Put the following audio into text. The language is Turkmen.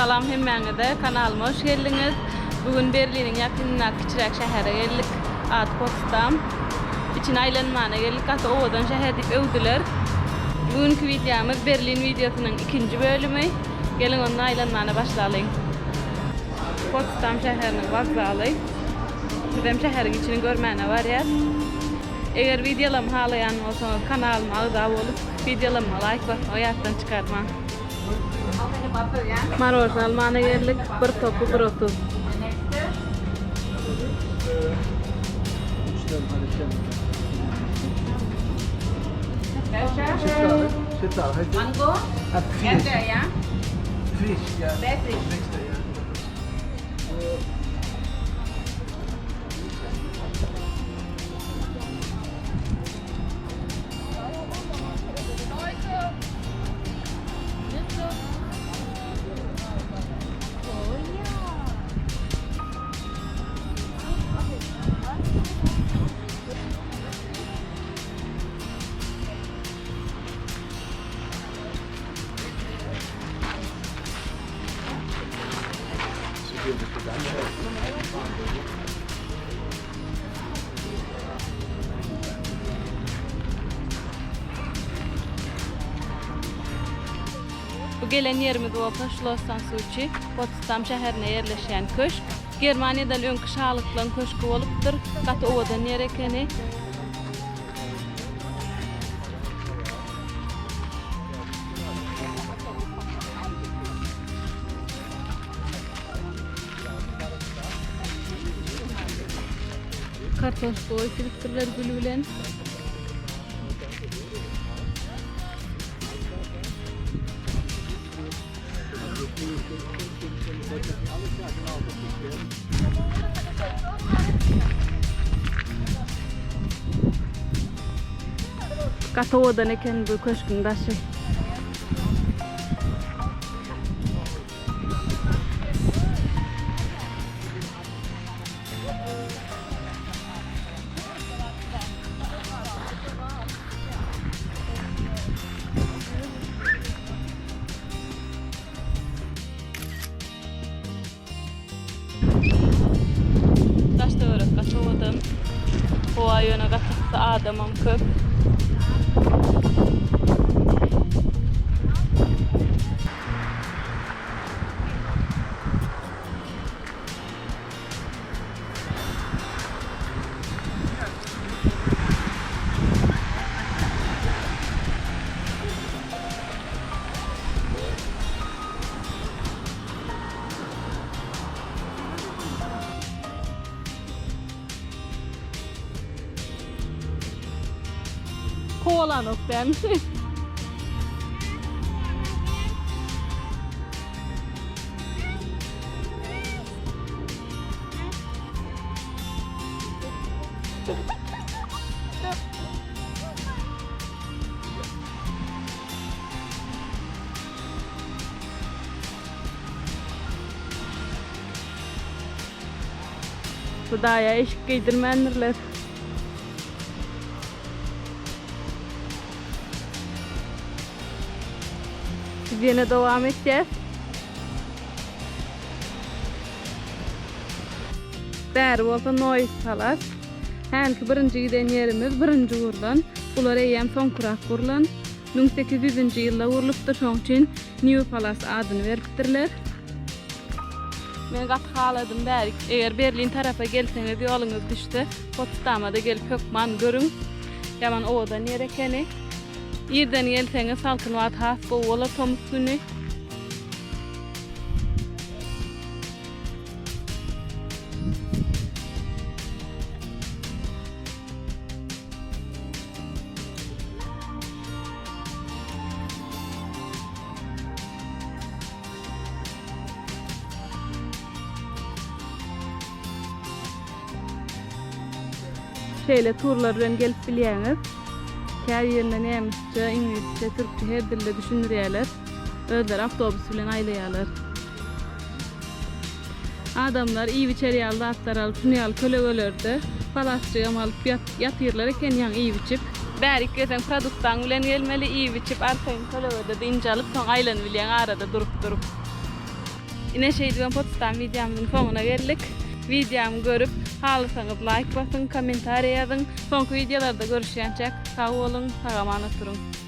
Salam hemmäňize, kanalyma hoş geldiňiz. Bu gün Berliniň ýakynyndaky kiçiräk şähere geldik. Ady Potsdam. Içine aýlanmana geldik. Gaty owadan şäher diýip öwdüler. Bu günki wideomyz Berlin wideosynyň ikinji bölümi. Geliň onda aýlanmana başlalyň. Potsdam şäheriniň wokzaly. Bizem şäheriň içini görmäne barýas. Eger wideolarymy halaýan bolsaňyz kanalyma agza bolup, wideolaryma laýk basmagy ýatdan çykarmaň. Marožny almana geldik. Bir topy bir 30. Mango? Bu gelen ýerimiz bolsa Schloss Sanssouci, Potsdam şäherinde ýerleşýän köşk. Germaniýadan öňki şalyklaryň köşgi bolupdyr. Gaty owadan ýer ekeni. Kartoşka goýup gidipdirler gül bilen. Gaty owadan eken bu köşgüň daşy. Daş töwerek gaty owadan. Howa ýöne gaty yssy, adamam köp. Kowalanok dämi? Bu daýa eşik geýdirmändirler. Biz ýene dowam etýäs. Bäri bolsa Noýs Palas. Hälki birinji giden ýerimiz birinji gurlan. Bular eýýäm soňkurak gurlan. 1800-nji ýylda gurlupdyr, şoň üçin New Palace adyny beripdirler. Men gaty haladym bärik. Eger Berlin tarapa gelseňiz ýoluňyz düşse, Potsdama-da gelip hökman görüň. Ýaman owadan ýer ekeni. Irden gelseňiz salkyn wagt has gowy bolar tomus güni. Şeýle turlar bilen gelip bilýäňiz. Käbirinde nemisçe, iňlisçe, türkçe her dilde düşündirýärler. Özleri awtobus bilen aýlaýarlar. Adamlar iýip-içer ýaly zatlar alyp, şuny ýaly kölegelerde palasjygam alyp ýatyrlar eken ýaňy iýip-içip. Bärik gelseň produktaň bilen gelmeli, iýip-içip arkaýyn kölegede dynç alyp, soň aýlanybilýäň arada durup-durup. Ine şeýdibem Potsdam wideomyzyň soňuna geldik. Wideomy görüp, halasaňyz laýk basyň, kommentariýa ýazyň. Soňky wideolarda görüşýänçäk sag boluň, sag-aman oturyň.